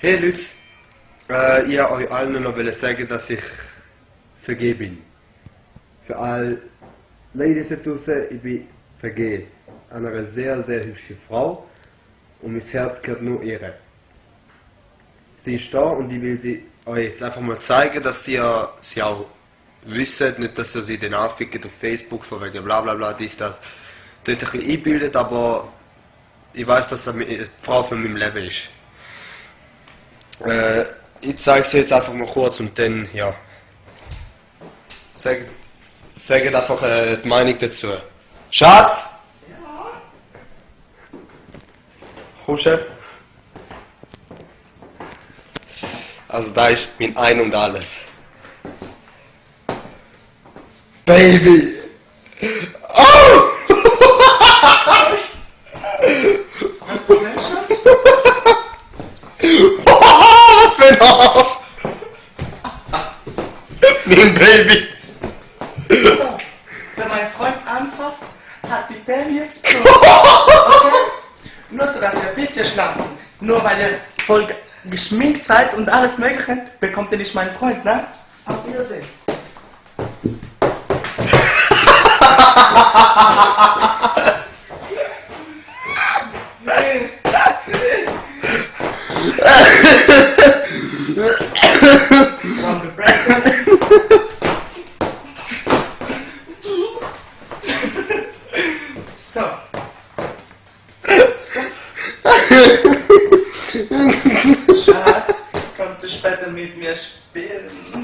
Hey Leute, ich wollte euch allen noch sagen, dass ich vergeben bin. Für alle Ladies da draussen, ich bin vergeben. An einer sehr, sehr hübschen Frau und mein Herz gehört nur ihr. Sie ist da und ich will sie euch jetzt einfach mal zeigen, dass sie auch wisst, nicht dass ihr sie dann anfickt auf Facebook von wegen bla bla bla, dies, das. Dort ein bisschen einbildet, aber ich weiß, dass das die Frau von meinem Leben ist. Ich zeige sie jetzt einfach mal kurz und dann, ja. Sagt einfach die Meinung dazu. Schatz! Ja? Kommst du? Also da ist mein Ein und Alles. Baby! Oh! Was Problem, Schatz? Was für ein Arsch! Mein Baby! So, wenn mein Freund anfasst, hat mit dem jetzt zu. Okay? Nur so, dass ihr wisst, ihr Schlampen. Nur weil ihr voll geschminkt seid und alles Mögliche, bekommt ihr nicht meinen Freund, ne? Auf Wiedersehen. So. Schatz, kommst du später mit mir spielen?